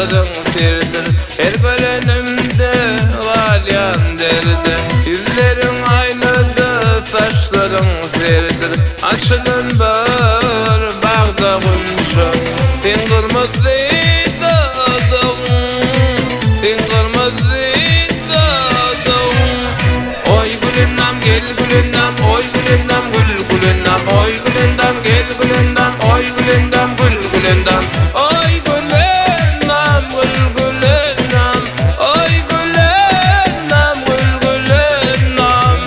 Saçlaryň serdir Her görenimde galýan derde Ýüzleriň aýnada saçlaryň serdir Açylan bar bagda gunça Seň gyrmyzy dodagyň Seň gyrmyzy dodagyň Oý Gülendam gel Gülendam Oý Gülendam gül Gülendam Oý Gülendam gel Gülendam Oý Gülendam gül Gülendam Oý Gülendam gül Gülendam Oý Gülendam gül Gülendam.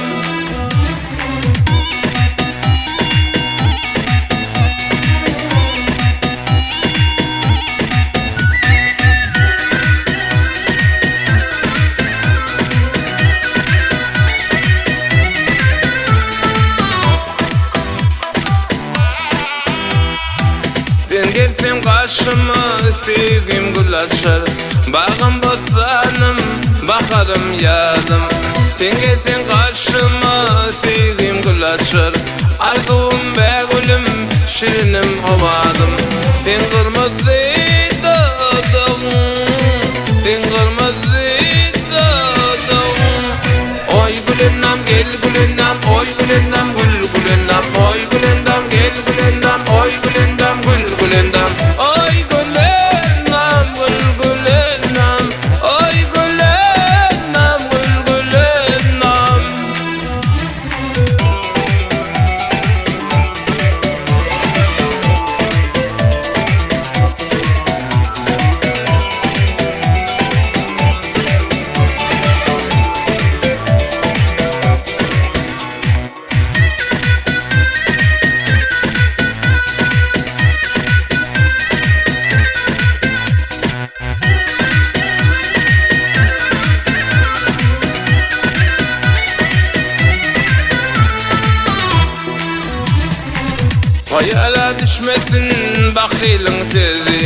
Sen gelseň gaşyma söýgim gül açar Bagym bossanym baharym ýazym Sen gelseň gaşyma söýgim gül açar Arzuwym bägülüm şirinim owazym Seň gyrmyzy dodagyň Seň gyrmyzy dodagyň Oý Gülendam gel Gülendam Oý Gülendam gül Gülendam Oý Gülendam gel Gülendam Oý Gülendam gül Gülendam Oý Gülendam gül Gülendam Oý Gülendam gül Gülendam. Haýala düşmesin bahylyň sözi,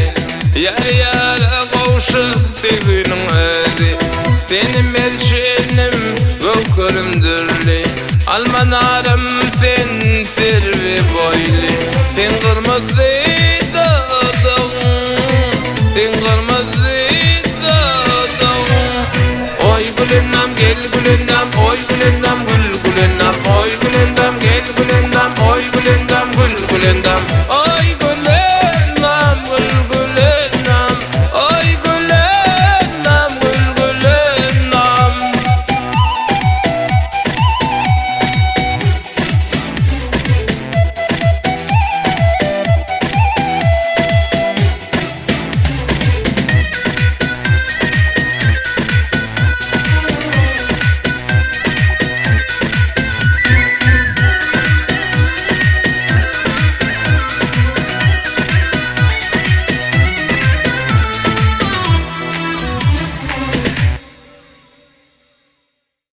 Ýar-ýara gowşup söýginiň özi. Seni merjenim, göwherim dürli, Alma narym sen serwi boýly. Seň gyrmyzy dodagyň, Seň gyrmyzy dodagyň. Oý Gülendam gel Gülendam, oý Gülendam gül Gülendam, oý Gülendam gel Gülendam, oý Gülendam gül Gülendam.